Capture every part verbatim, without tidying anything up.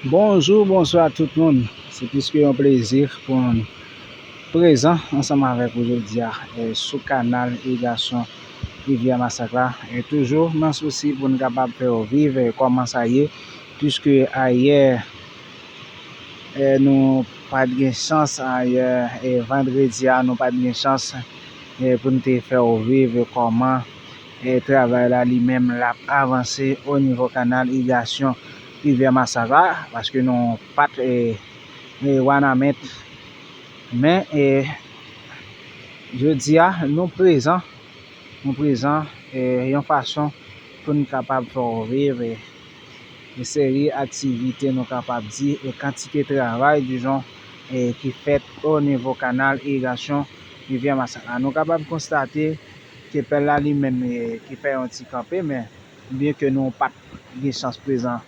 Bonjou, bonswa tout moun. Se plis ke yon plezi pou n prezan ansanm avèk ou jodi a, eh, sou kanal irigasyon Rivyè Masak la. E toujou nan sousi pou n kapab fè w viv, eh, kòman sa ye, piske ayè, eh, nou pa t gen chans, ayè, eh, vandredi a, nou pa t gen chans, eh, pou n te fè w viv kòman, eh, travay la li menm l ap avanse o nivo kanal irigasyon Rivyè Masak la, paske nou pa t, eh, eh, Wanament. Men, eh, jodi a, nou prezan, nou prezan, eh, yon fason pou n kapab fè w viv, eh, yon seri aktivite, nou kapab di, e kantite travay, dizon, eh, ki fèt o nivo kanal irigasyon Rivyè Masak la. Nou kapab konstate ke pèl la li menm, eh, ki fè yon ti kanpe, men byen ke nou pa t gen chans prezan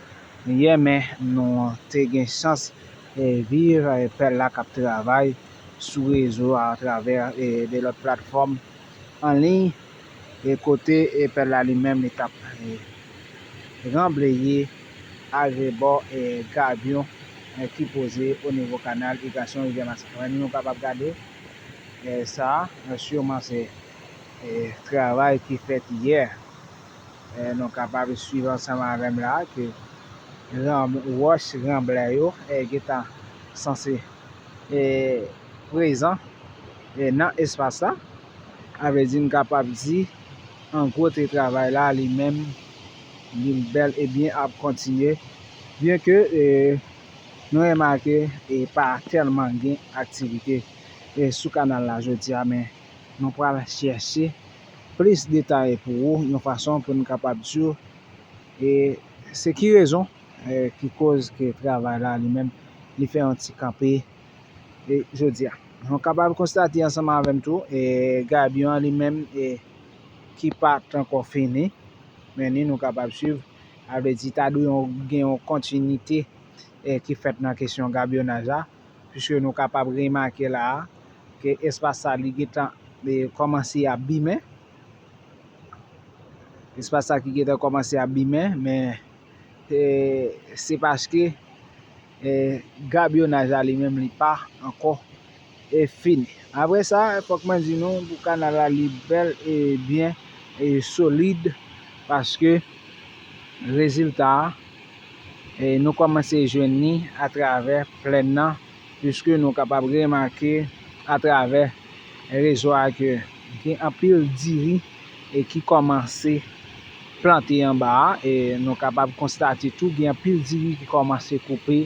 yè, men nou te gen chans, eh, viv, eh, pèl la k ap travay sou rezo a atravè, eh, de lòt platfòm an liy, e kote, e pèl la li menm li t ap, e, ranbleye arebò, e, gabyon, e, ki poze o nivo kanal irigasyon Rivyè Masak la. Nou kapab gade, e, sa, e, siman se, e, travay ki fèt yè. E, nou kapab swiv ansanm avè m la ke ranm-, wòch ranblè yo, e, gentan sanse, e, prezan, e, nan espas la. A vle di, n kapab di, an gwo, te travay la, li menm, li bèl e byen ap kontinye. Byen ke, e, nou remake, e, pa tèlman gen aktivite, e, sou kanal la jodi a, men nou pral chèche plis detay pou ou, yon fason pou n kapab di w, e, se ki rezon, e, ki koz ke travay la, li menm, li fè yon ti kanpe, e, jodi a. Nou kapab konstate ansanm avè m tou, e, gabyon an li menm, e, ki pa t ankò fini, men ni nou kapab swiv, a vle di ta dwe yon, gen yon kontinite, e, ki fèt nan kesyon gabyonaj la, piske nou kapab remake la a, ke espas sa li gentan, e, kòmanse abime. Espas sa ki gentan kòmanse abime, men, e, se paske, e, gabyonaj la li menm li pa ankò, e, fini. Apre sa, fòk mwen di nou, pou kanal la li bèl e byen e solid, paske rezilta a, e, nou kòmanse jwenn li atravè plèn nan, piske nou kapab remake atravè rezo a ke gen anpil diri, e, ki kòmanse plante anba a, e nou kapab konstate tou gen anpil diri ki kòmanse koupe,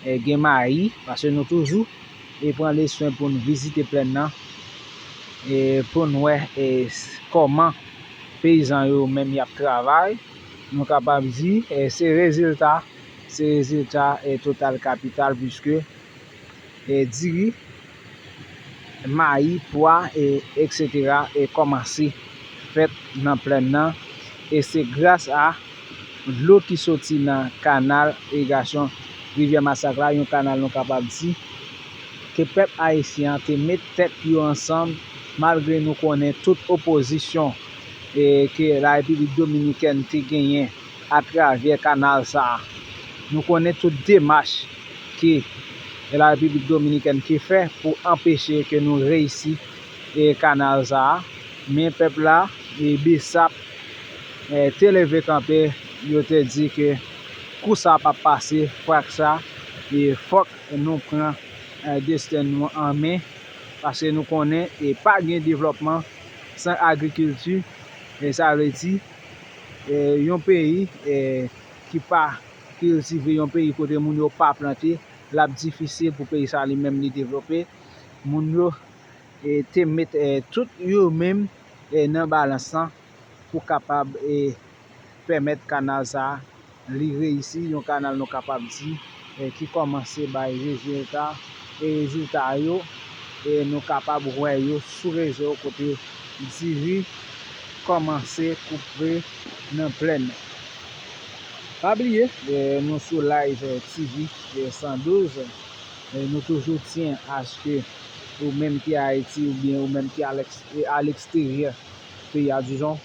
e, gen mayi, paske nou toujou, e, pran leswen pou n vizite plèn nan, e, pou n wè, e, s-, kòman peyizan yo menm y ap travay. Nou kapab di, e, se rezilta, se rezilta, e, total kapital, piske, e, diri, mayi, pwa, e, etsetera, e, kòmanse fèt nan plèn nan. E se gras a dlo ki soti nan kanal irigasyon Rivyè Masak la, yon kanal nou kapab di ke pèp ayisyen an te met tèt yo ansanm, malgre nou konnen tout opozisyon, e, ke Larepiblik Dominikèn te genyen atravè kanal sa a. Nou konnen tout demach ke Larepiblik Dominikèn te fè pou anpeche ke nou reyisi, e, kanal sa a. Men pèp la, e, BSAP, e, te leve kanpe, yo te di ke kou sa p ap pase, frak sa, e, fòk nou pran, e, desten nou an men, paske nou konnen, e, pa gen devlòpman san agrikilti, e sa vle di, e, yon peyi, e, ki pa kiltive, yon peyi kote moun yo pa plante, l ap difisil pou peyi sa li menm li devlope. Moun yo, e, te met, e, tout yo menm, e, nan balans lan pou kapab, e, pèmèt kanal sa a li reyisi, yon kanal nou kapab di, e, ki kòmanse bay rezilta, e rezilta yo, e nou kapab wè yo sou rezo kote diri kòmanse koupe nan plèn nan. Pa bliye, e, nou sou Live T V, e, san douz, e, nou toujou tyen aske ou menm ki Ayiti oubyen ou menm ki alèks-, e, aleksteryè peyi a, dizon,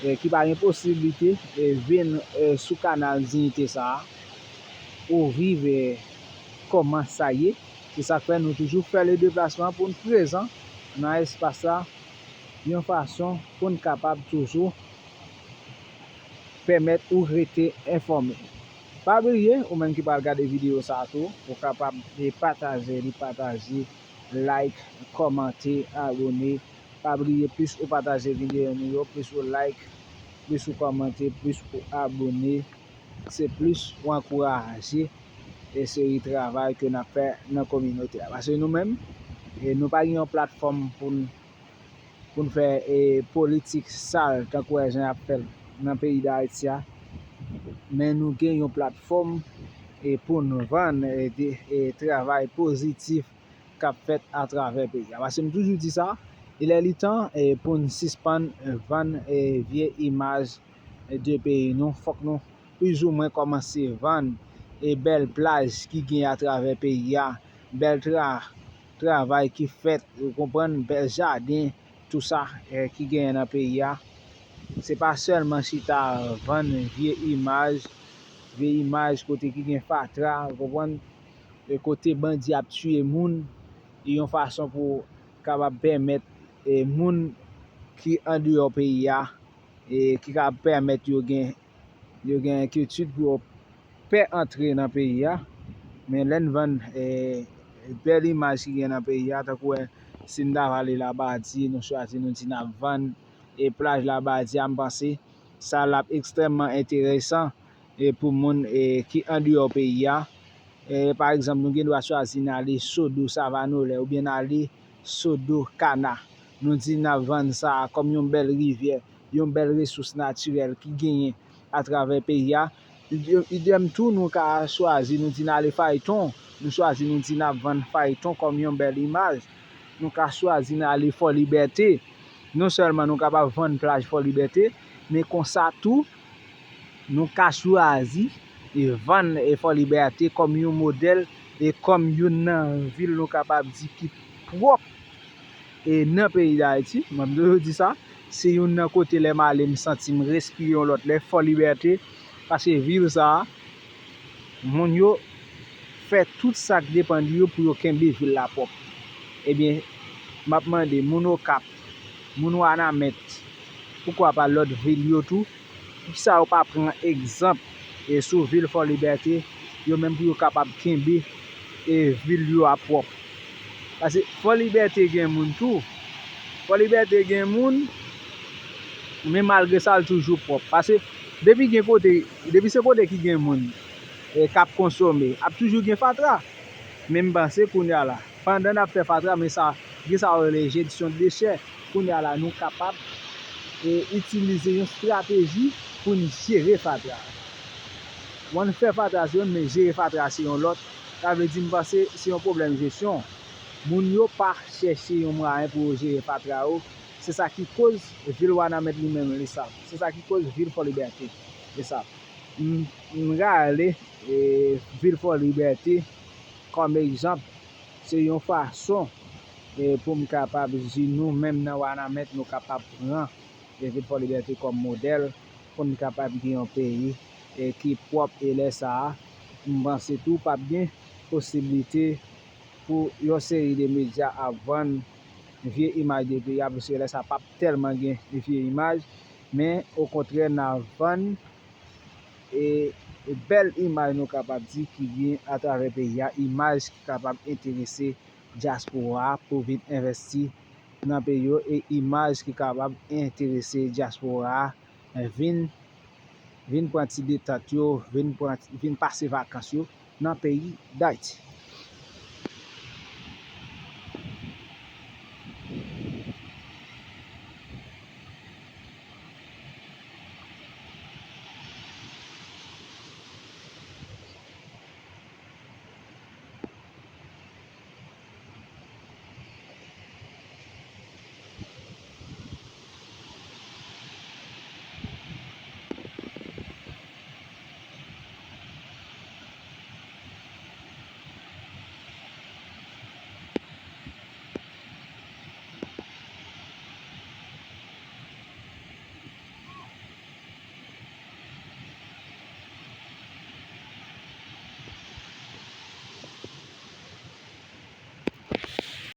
e, ki pa gen posiblite, e, vin, e, sou kanal Diyite sa a, ou viv, eh, kòman sa ye. Se sa k fè nou toujou fè le deplasman pou n prezan nan espas la, yon fason pou n kapab toujou pèmèt ou rete enfòme. Pa bliye, ou menm ki pral gade videyo sa a tou, ou kapab, eh, pataje li, pataje, like, kòmante, abone. Pa bliye, plis ou pataje videyo nou yo, plis ou like, plis ou kòmante, plis ou abone, se plis ou ankouraje e seri travay ke n ap fè nan kominote a. Paske nou menm, e nou pa gen yon platfòm pou n, pou n fè, e, politik sal tankou wè jan y ap fè l nan peyi Dayiti a. Men nou gen yon platfòm, e, pou n vann, e, de, e, travay pozitif k ap fèt atravè peyi a. Paske m toujou di sa, il est le temps, e, pou n sispann vann, e, vye imaj de peyi nou. Fòk nou plizoumwen kòmanse vann, e, bèl plaj ki gen atravè peyi a, bèl tra-, travay ki fèt, ou konprann, bèl jaden, tou sa, e, ki genyen nan peyi a. Se pa sèlman chita vann vye imaj, vye imaj kote ki gen fatra, ou konprann, e kote bandi ap tiye moun, e yon fason pou kapab pèmèt, e, moun ki andeyò peyi a, e ki ka pèmèt yo gen, yo gen enkyetid pou yo pè antre nan peyi a. Men lè n vann, e, bèl imaj ki gen nan peyi a, tankou wè, si n ta vale Labadi, nou chwazi nou di n ap vann, e, plaj Labadi a, m panse sa l ap ekstrèmman enteresan, e, pou moun, e, ki andeyò peyi a. E, pa egzanp, nou gen dwa chwazi n ale Sodo, Savanolè, oubyen n ale Sodo, Kana. Nou di n ap vann sa a kòm yon bèl rivyè, yon bèl resous natirèl ki genyen atravè peyi a. Idèm tou, nou ka chwazi, nou di n ale Fayton, nou chwazi, nou di n ap vann Fayton kòm yon bèl imaj. Nou ka chwazi n ale Fò Libète. Non sèlman nou kapab vann plaj Fò Libète, men konsa tou, nou ka chwazi e vann, e, Fò Libète kòm yon modèl e kòm youn nan vil nou kapab di ki pwòp, e, nan peyi Dayiti. Mwen, m toujou di sa, se youn nan kote lè m ale, m santi m respire yon lòt lè, Fò Libète, paske vil sa a, moun yo fè tout sa k depann de yo pou yo kenbe vil la pwòp. Ebyen, m ap mande moun Okap, moun Wanament, poukwa pa lòt vil yo tou, poukisa yo pa pran egzanp, e, sou vil Fò Libète, yo menm pou yo kapab kenbe, e, vil yo a pwòp. Paske Fò Libète gen moun tou. Fò Libète gen moun, men malgre sa, l toujou pwòp. Paske depi gen kote, depi se kote ki gen moun, e, k ap konsome, ap toujou gen fatra. Men m panse kounye a la, pandan n ap fè fatra, men sa, gen sa yo rele jesyon de dechè. Kounye a la, nou kapab, e, itilize yon estrateji pou n jere fatra. W ann fè fatra se youn, men jere fatra se yon lòt. Sa vle di, m panse se yon pwoblèm jesyon. Moun yo pa chèche yon mwayen pou yo jere fatra yo. Se sa ki koz vil Wanament li menm li sa. Se sa ki koz vil Fò Libète li sa. M, m rale, e, vil Fò Libète kòm egzanp. Se yon fason, e, pou m kapab di nou menm nan Wanament, nou kapab pran, e, vil Fò Libète kòm modèl pou n kapab gen yon peyi, e, ki pwòp. E lè sa a, m panse tou p ap gen posiblite pou yon seri de medya ap vann vye imaj de peyi a, paske lè sa a p ap tèlman gen vye imaj, men okontrè, n a vann, e, bèl imaj, nou kapab di, ki gen atravè peyi a, imaj ki kapab enterese dyaspora a pou vin envèsti nan peyi yo, e imaj ki kapab enterese dyaspora a vin, vin pran ti detant yo, vin pran, vin pase vakans yo nan peyi Dayiti.